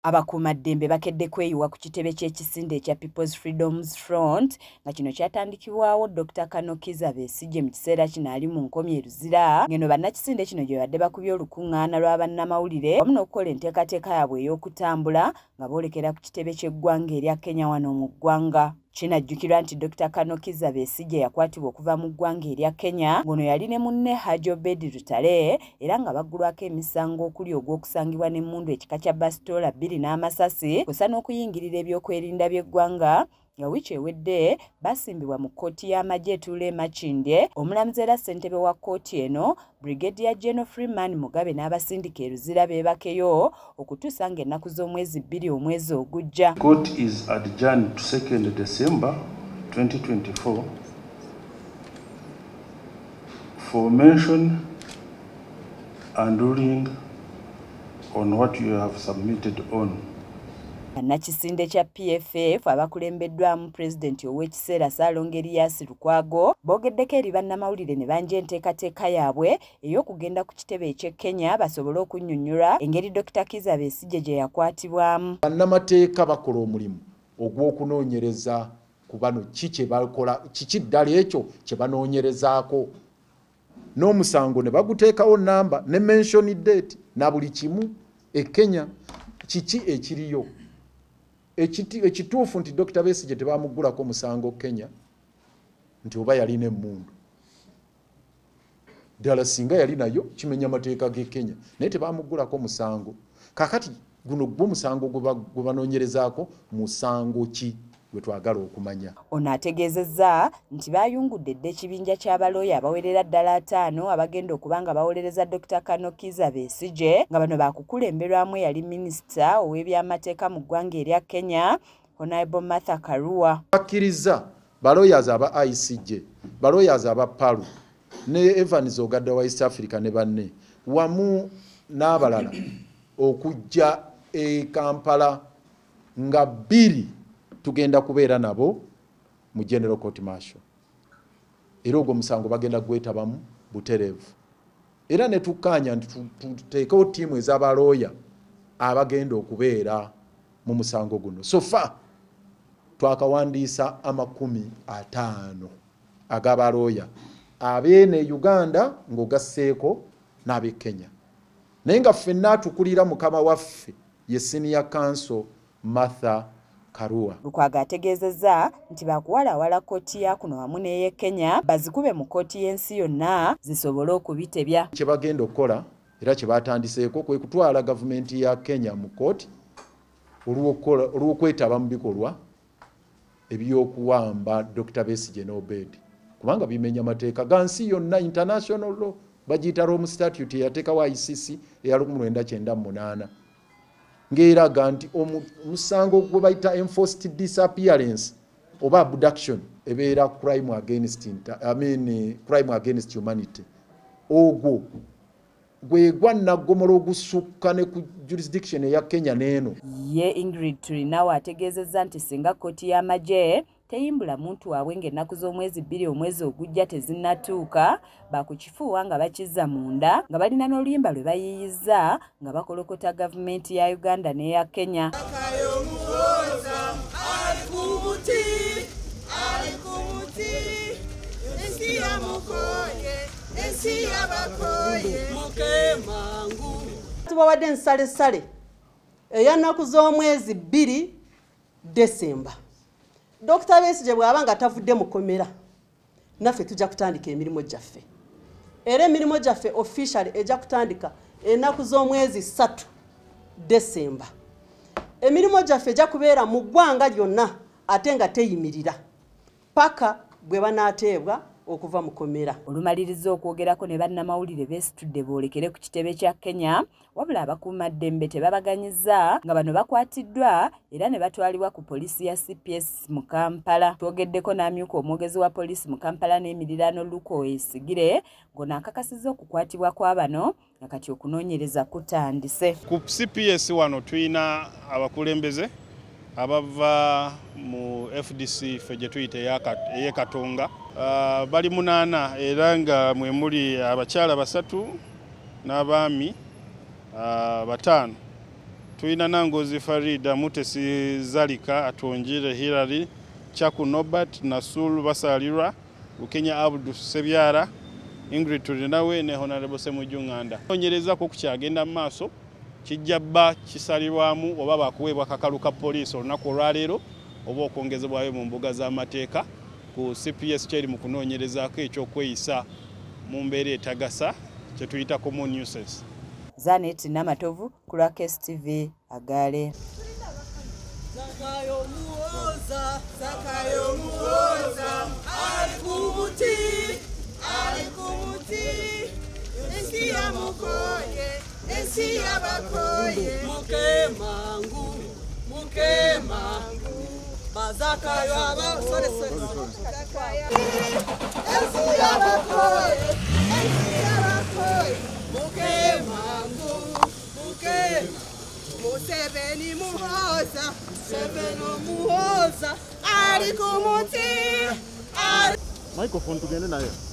Abakuumaddembe bakedde kweyiwa ku kitebe ky'ekisinde ekya People's Freedoms Front nga kino kyatandikibwawo Dr. Kano Kizza Besigye mu kiseera kino ali mu nkomyo e Luzira, ng'eno bannakisinde kino gye badde bakubye olukuŋŋaana lwa bannamawulire wamu n'okukola enteekateeka yaabwe ey'okutambula nga boolekera ku kitebe ky'eggwanga erya Kenya wano mu ggwanga. Kinajjukirwa nti Dr. Kano Kizza Besigye yakwatibwa okuva mu ggwanga erya Kenya ng'ono yali ne munne Haji Obedi Lutale era nga baggulwako emisango okuli ogw'okusangibwa n'emmundu ekika kya basitoola 2 n'amasasi kw'ossa n'okuyingirira ebyokwerinda by'eggwanga nga wiiki ewedde basimbibwa mu kkooti y'amagye etuula e Makindye. Omulamuzi era ssentebe wa kkooti eno Brigadier General Freeman Mugabe n'abasindika e Luzira beebakeyo okutuusa ng'ennaku z'omwezi 2 omwezi ogujja. Court is adjourned to 2nd December 2024 for mention and ruling on what you have submitted on. Bannakisinde kya PFF abakulembeddwamu pulezidenti ow'ekiseera Ssaalongo Erias Lukwago boogeddeko eri bannamawulire ne banja enteekateeka yaabwe ey'okugenda ku kitebe eky'e Kenya basobole okunnyonnyola engeri Dr. Kizza Besigye gye yakwatibwamu. Bannamateeka bakola omulimu ogw'okunoonyereza ku bano ki kye bakola, kiki ddala ekyo kye banoonyerezaako, n'omusango ne baguteekawo namba ne mention date na buli kimu e Kenya kiki ekiriyo. Ekituufu nti Dr. Besigye tebamuggulako musango Kenya nti oba yalina emmundu, ddala singa yali nayo kimenya amateeka g'e Kenya, naye tebamuggulako musango. Kaakati guno gwo musango gwe banoonyerezaako musango ki gwe twagala okumanya. Ono ategeezezza nti bayungudde dda ekibinja ky'abalooya abawerera ddala 5 abagenda okuba nga bawolereza Dr. Kano Kizza Besigye nga bano baakukulemberwamu eyali minisita ow'ebyamateeka mu ggwanga erya Kenya Honorable Martha Karua. Bakkiriza balooyazi aba ICJ, balooyazi aba PALU ne Evans Ogadda wa East Africa ne banne wamu n'abalala okujja e Kampala nga 2 tugenda kubeera nabo mu General Court Martial. Era ogwo musango bagenda gwetabamu butereevu. Era ne tukkaanya nti tuteekewo ttiimu ez'abalooya abagenda okubeera mu musango guno. So far twakawandiisa 50 ag'abalooya abeene Uganda ng'ogasseeko n'ab'e Kenya. Naye nga ffenna tukulira mukama waffe ye Senior Counsel Martha Karua. Lukwago ategeezezza nti baakuwalawala kkooti ya kuno wamu n'ey'e Kenya bazikube mu kkooti y'ensi yonna zisobole okubitebya. Kye bagenda okukola era kye batandiseeko kwe kutwala gavumenti ya Kenya mu kkooti olw'okwetaba mu bikolwa ebyokuwamba Dr. Besigye n'Obedi, kubanga bimenya mateeka ga nsi yonna, international law bagiyita Rome Statute eyateekawo ICC eya 1998 ng'eraga nti omusango gwe bayita enforced disappearance oba abduction ebeera crime against crime against humanity. Ogwo gwe gwa naggomola ogusukka ne ku jurisdiction eya Kenya n'eno. Ye Ingrid Turinawe ategeezezza nti singa kkooti y'amagye teyimbula muntu waabwe ng'ennaku z'omwezi 2 omwezi ogujja tezinnatuuka, baakukifuuwa nga bakizza munda nga balina n'oluyimba lwe bayiiyizza nga bakolokota gavumenti ya Uganda n'eya Kenya. Tubawadde nsalesale ey'ennaku z'omwezi 2 Desemba. Dr. Besigye bw'aba nga tavudde mu kkomera naffe tujja kutandika emirimu gyaffe, era emirimu gyaffe officially ejja kutandika ennaku z'omwezi 3 Desemba. Emirimu gyaffe ejja kubeera mu ggwanga lyonna ate nga teyimirira paka bwe banaateebwa okuva mu kkomera. Olumaliriza okwogerako ne bannamawulire beesitudde boolekere ku kitebe kya Kenya, wabula abakuumaddembe tebabaganyizza nga bano bakwatiddwa era ne batwalibwa ku poliisi ya CPS mu Kampala. Twogeddeko n'amyuka omwogezi wa poliisi mu Kampala n'emiriraano Luko Esigire ng'ono akakasizza okukwatibwa kwa bano nga kati okunoonyereza kutandise. Ku CPS wano tulina abakulembeze abava mu FDC ffe gye tuyita ey'e Katonga. Bali 8 era nga mwe muli abakyala 3 n'abaami 5. Tulina Nangozi Farida, Mutesi Zalika, Atwonjire Hilary, Chaku Norbert, Nasulu Basalirwa, Bukenya Abdu Sebyara, Ingrid Turinawe ne Honorable Semujju Nganda. Onyereza ko kukyagenda mu maaso kijja bba kisalirwamu oba bakuweebwa kakalu ka poliisi olunaku olwaleero oba okwongezebwayo mu mbuga z'amateeka ku CPS kyeri mu kunoonyerezaako ekyokweyisa mu mbeera etagasa kye tuyita common nuisance. Zanet Namatovu ku lwa KSTV Agale. Zakayo Muhoza, Zakayo Muhoza, ali ku muti, ensi yamukoye, ensi yabakoye. Muke mangu, bazakayo aba, sorry, Zakayo, ensi yabakoye, ensi yabakoye. Muke mangu, muke. Museveni Muhoza, Museveni Muhoza, ali ku muti. Microphone tugende nayo.